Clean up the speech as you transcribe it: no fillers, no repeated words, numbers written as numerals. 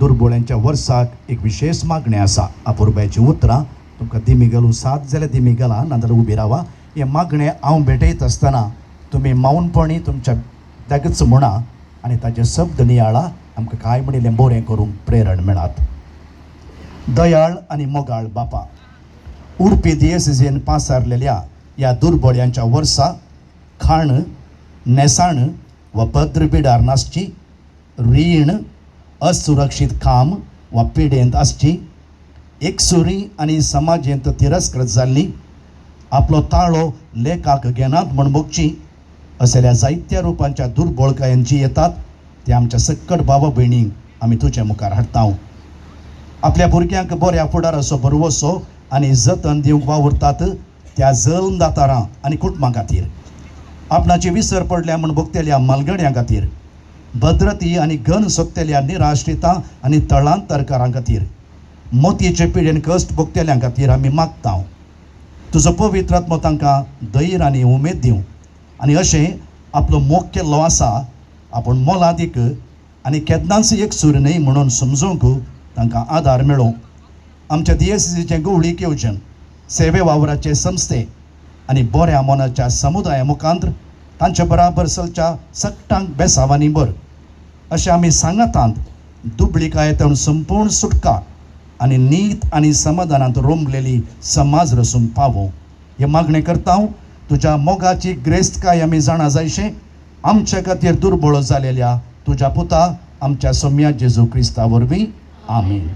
दुर्बोळ्यांच्या वर्साक एक विशेश मागणें आसा. अपुरबायचीं उतरां तुमकां दिमी साथ जाल्यार दिमी गेला, नाजाल्यार उबी रावा. हें मागणें हांव भेटयत आसतना तुमी मौनपणी तुमच्या ताकाच म्हणा आनी ताचे शब्द नियाळा. आमकां कांय म्हणिल्लें बरें करूंक प्रेरण मेळात. दयाळ आनी मोगाळ बापा, उडपी दियेसीन पासारलेल्या ह्या दुर्बोळ्यांच्या वर्सा खाण नेसाण वा पद्र बिडार नासची, रीण, असुरक्षीत काम वा पिडेंत आसची, एकसुरी आनी समाजेंत तिरस्कृत जाल्ली, आपलो ताळो लेखाक घेनात म्हूण भोगची असल्या जायत्या रुपांच्या दुर्बळकायेन जी येतात ते आमच्या सक्कड भावा भयणींक आमी तुजे मुखार हाडटा. आपल्या भुरग्यांक बऱ्या फुडाराचो भरवसो आनी जतन दिवंक वावुरतात त्या जल्मदातारां आनी कुटुंबां खातीर, आपणाची विसर पडल्या म्हूण भोगतेल्या मालगड्यां खातीर, भद्रती आनी घन सोदतेल्या निराश्रितां आनी तळांतरकारां खातीर, मोतयेचे पिडेन कश्ट भोगतेल्यां खातीर आमी मागता. तुजो पवित्र आत्मो तांकां धैर्य आनी उमेद दिवं आनी अशें आपलो मोग केल्लो आसा आपूण मोलादीक आनी केन्नाच एक सूर न्हय म्हणून समजूंक तांकां आदार मेळूं. आमच्या दियेसीचें गवळीक येवजण, सेवे वावराचे संस्थे आनी बऱ्या मनाच्या समुदाया मुखांत तांचे बराबर चलच्या सगटांक बेसावांनी भर. अशें आमी सांगातांत दुबळिकायेंतून संपूर्ण सुटका आनी नीत आनी समाधानांत रोमलेली समाज रसूंक पावो हे मागणें करता. तुज्या मोगाची ग्रेस्तकाय आमी जाणा जायशें आमच्या खातीर दुर्बळ जालेल्या तुज्या पुता आमच्या सोम्या जेजू क्रिस्ता वरवीं, आमीन.